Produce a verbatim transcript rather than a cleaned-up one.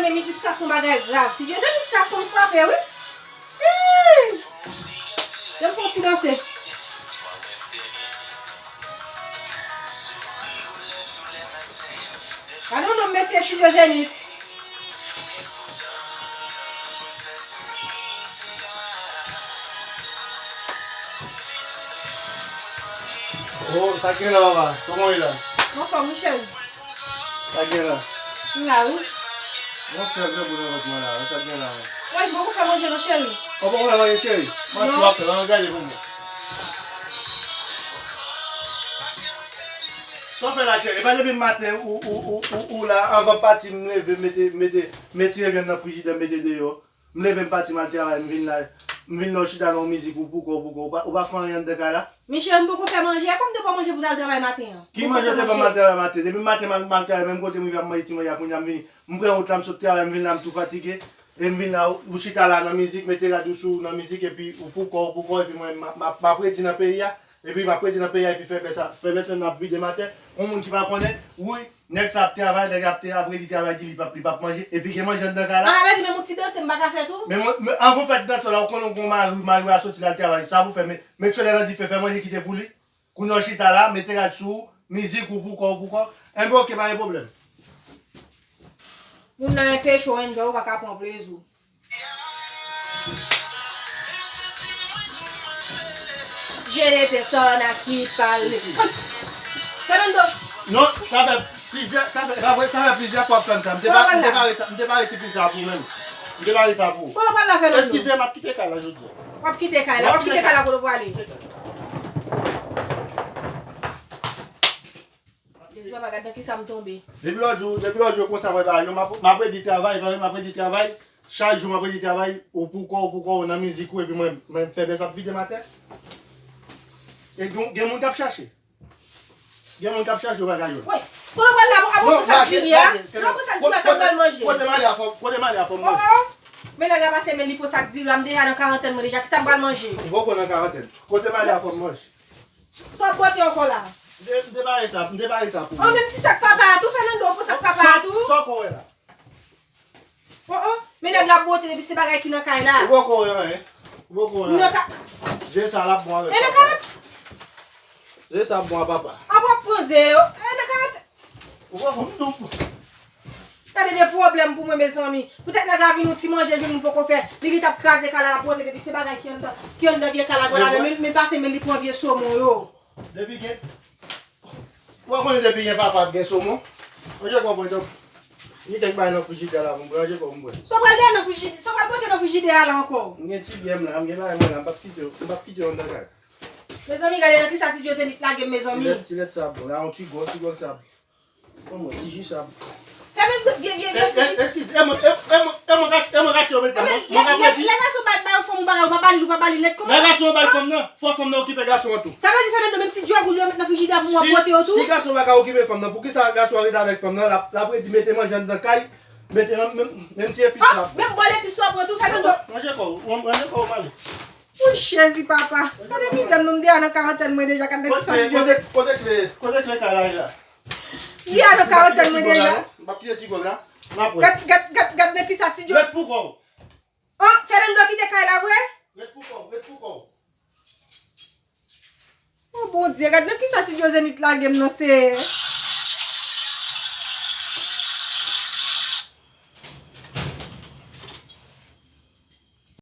Men mizik sa se yon bagay grav. Ti Dye Zenith sa konn frape, wi. Ih! Yo fè yon ti danse. Gade yon nonm mesye Ti Dye Zenith. Oh, sa k gen la, papa? Kòman w ye la? M anfòm, wi, cheri. Sa k gen la? M la, wi. Gon sèl granmoun nan vant mwen la, sa k gen la? Woy, m poko fè manje non, cheri. Ou poko fè manje, cheri? Manti w ap fè, ban m gade pou mwen. Sa w fè la, cheri? E pa depi maten ou, ou, ou, ou, ou la, anvan pati, m leve, m mete, mete, m retire vyann nan frijidè, m mete deyò. M leve m pati m al travay, m vin la, m vin la w chita nan yon mizik ou poukò w, poukò w, ou pa, ou pa fè anyen anndan kay la? Men cheri, m poko fè manje, e kòman m te pran manje pou m t al travay maten an? Ki manje w te ban m al travay maten? Depi maten m al, m al travay, menm kote m rive ap manje ti manje a, kounye a m vini, m pran wout la, m sot travay, m vin la, m tou fatige, e m vin la, ou, ou chita la nan mizik, mete rad ou sou, nan mizik, epi ou poukò w, ou poukò w, epi mwen, m ap, m ap, m ap redi nan peyi a, epi m ap redi nan peyi a, epi feblès a, feblès menm nan ap vide m atè, yon moun ki pa konnen, wi, Nèg sa ap travay, nèg ap te ap redi travay di li p ap li p ap manje, epi gen manje anndan kay la. An, sa vle di menm yon ti danse m pa ka fè tou? Men mwen, men anvan w fè ti danse w la, ou konnen w gon mari, mari w a soti l al travay, sa pou fè, men, met chandèl nan dife, fè manje kite pou li. Kounye a w chita la, mete rad sou ou, mizik ou poukò w, poukò w. Enben oke, pa gen pwoblèm. Moun nan enpe cho, enjoy, ou pa ka pran plezi w. J'ai des personnes à qui parler. Fernando. Non, sa fè plizyè, sa fè, e pa vre, sa fè plizyè fwa w ap fè m sa. M te pa, m te pare sa, m te pare sipriz sa pou ou menm. M te pare sa pou ou. Kote w pral la, Fernando? Eskize, m ap kite kay la jodi a. W ap kite kay la, w ap kite kay la, kote w prale? Jezi papa, gad nan kisa m tonbe. Depi lòt jou, depi lòt jou konsa mwen pa yo, m ap, m ap redi travay, m ap redi travay, chak jou m ap redi travay, ou poukò w, ou poukò w nan mizik ou, epi mwen, mwen feblès ap vide m atè. E gen, gen moun k ap chache. Gen moun k ap chache bagay yo. Woy, kote w pral la, ap pran sak diri a? Lè w pran sak diri a, sa m pral manje? Kote m ale a fò, kote m ale a fò m manje. Oh, oh. Men nèg la pase men li pran sak diri a, m deja nan karantèn mwen deja, kisa m pral manje? Ou poko nan karantèn. Kote m ale a fò m manje. Sa w ap bwote ankò la? M te, m te pare sa, m te pare sa pou ou. Oh, men ti sak papa a tou, Fernando, pran sak papa a tou. Sa w konn wè la? Oh, oh, men nèg la ap bwote depi se bagay ki nan kay la. Ou poko wè anyen. Ou poko wè anyen. Nan ka... Ze sa l ap bon avèk papa. E nan ka... Ze sa ap bon a papa. A w ap pran ze yo. E nan ka... Ou poko, non. Gade de pwoblèm pou mwen, mezanmi. Poutèt nèg la vin yon ti manje, jwenn moun poko fè. Li gentan ap kraze kay la, l ap bwote depi se bagay ki anndan, ki anndan vye kay la, men, men pase men li pran vye somon yo. Depi gen, ou pa konnen depi gen papa ap gen somon. Mwen jan konprann tou. Ni kèk bagay nan frijidè la pou m ranje kò m bwè. Sa w pral dèyè nan frijidè, sa w pral pote nan frijidè a la ankò? M gen ti byè m la, m gen bagay mwen la, m p ap kite, m p ap kite yo anndan kay. Mezanmi, gade nan kisa Ti Dye Zenith lage m, mezanmi. Ti lèt, ti lèt sa ap bon la, yon ti gòl, ti gòl sa ap bon. Ban mwen ti ji sa ap bon. Fèmen vye, vye, vye, vye frijidè. Eskize, e mwen, e mwen, e mwen rache yo mete, mwen, mwen ka predi. Lè gason bay, bay yon fanm yon bagay, ou pa ba li l, ou pa ba li nèt, kòman? Lè gason an bay fanm nan, fò fanm nan okipe gason an tou. Sa vle di Fernando, menm ti djòg ou li yo met nan frijidè a pou mwen ap bwote yo tou? Si gason pa ka okipe fanm nan, poukisa gason an rete avèk fanm nan, l ap, l ap redi mete manje anndan kay, mete menm, menm, menm ti epis la. Ah, menm bòl epis ou ap pran tou, Fernando? Ranje kò w, ranje kò w, m ale. Wouy, Jezi, papa. Gade mizè m non, m deja nan karantèn mwen deja, gad nan kisa Ti Dye. Kote, kote, kote kle, kote kle kay la ye la? M deja nan karantèn mwen deja. M p ap kite ti gòl la. M ap wè. Gad, gad, gad, gad nan kisa Ti Dye. Ret pou kò w. Oh, Fernando kite kay la vre? Ret pou kò w, ret pou kò w. Oh Bondye, gad nan kisa Ti Dye Zenith lage m non, Seyè.